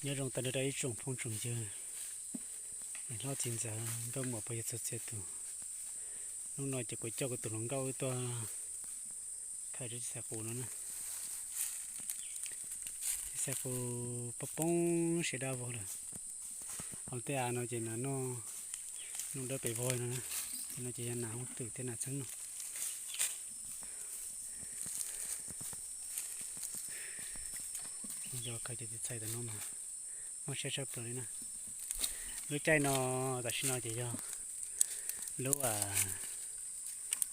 Nyob zoo tag nrho rau ib tsoom phooj tsoom ywg, niam hlob txiv ntxawm nkauj muam phooj ywg txhua txhia tus. Hnub no ces kuv coj kuv tus hluas nkauj wb tuaj khaws txiv xais qus no na. Txiv xais qus poob poob siav dab vog lawm. Hauv tej av no ces nas noj, noj dawb pes vog no na. Tej no ces yog nas hooj twm thiab nas txheeb no. Yog khaws cov txiv xais tam no mas mob siab tshaj plaws li na. Lub caij no, tam sim no ces yog lub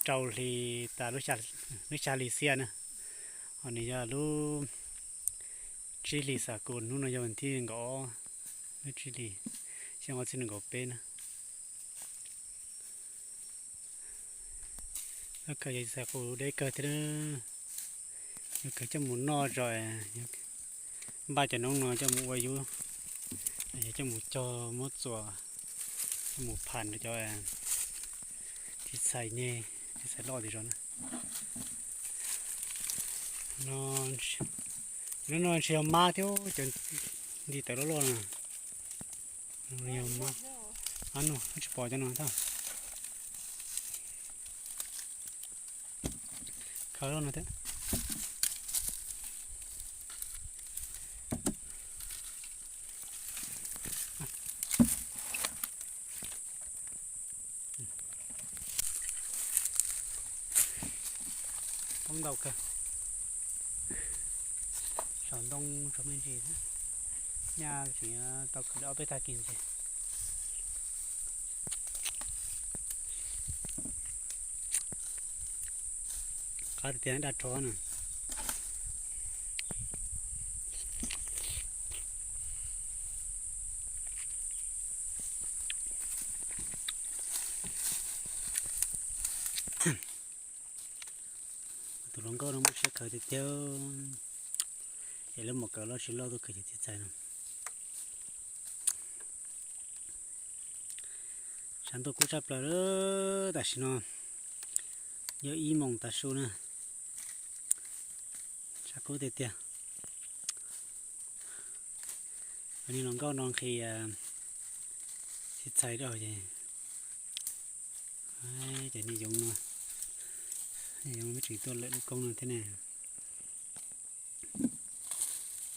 rau hli, tas lub xya hli xiab na. Ho nws yog lub tsib hlis xav kuv, hnub no yog vas thib nees nkaum ob, lub tsib hlis, xyoo ob txhiab nees nkaum peb na. Khaws yog xav qus deb kawg thiab, yog khaws coj mus noj tso, npaj cov noob no coj mus ua yub, yog coj mus cog muab txuas, coj mus pham rau cov txiv xais nyeg, txiv xais loj tim zos na. Cov no ntshe yog mab thiab cov nti tawv loj loj na. Yog mab, no tsis pom cov no thiab. Khaws loj no thiab. Poob ntau kawg. Saum ntoo tsuas me ntsis, nyaj tseem tau khaws li ob peb tag kis ntxiv. Qab tiag tiag, daj rhuv na. Tus hluas nkauj no muaj siab khaws tiag tiag, es lub mom kawm loj tsis loj tuaj khaws cov txiv xais no. Tshav ntuj kub tshaj plaws, tam sim no yog ib moos tav su na. Tshav kub tiag tiag. Cov niag hluas nkauj no nqhis txiv xais rau ces, ces niag yoov no, niag yoov twb tseem tuaj lawm lub koob no thiab ne.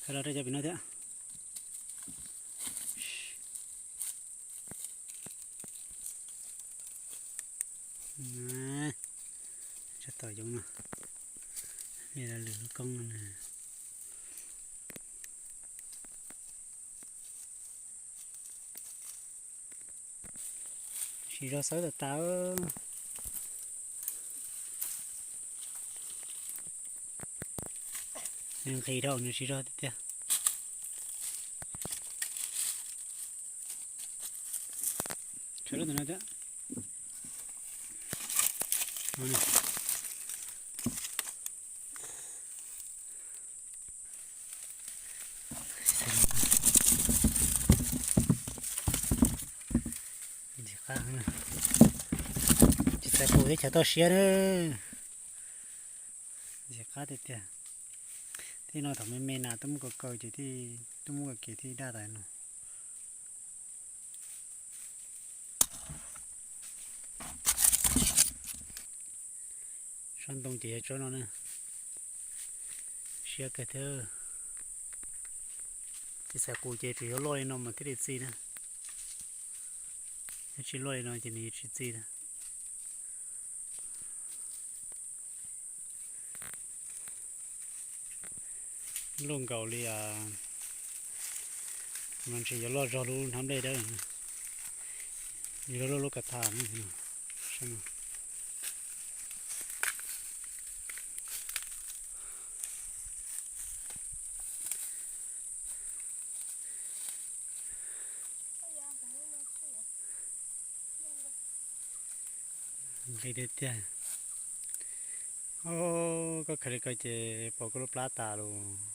Khaws los rau cov pem no thiab. Tsov tom yoov no, me lwm lub koob no na. Siv zog xawb tas tas. Nws nqhis dhau, nws siv zog tiag tiag. Khaws lub ntawm no thiab. Ntxim qab, txiv xais qus teb chaws toj siab na. Ntxim qab tiag tiag. Tej no thaum me me nas tuaj muab kaw kaw ces thiaj, tuaj muab kaw kiag thiaj daj tas no. Sab ntoo ces yog tsob no na. Siab kawg thiab. Txiv xais qus ces tsuas yog loj li no mas thiaj li txi na. Yog tsis loj li no ces nws tsis txi na. Loj nkaus li, no ntshe yuav loj zog lub hnab nplej dawb, yuav loj loj lub ka thas. Nqis tiag tiag. Os, koj khaws li ko ces pom koj lub plab tas los.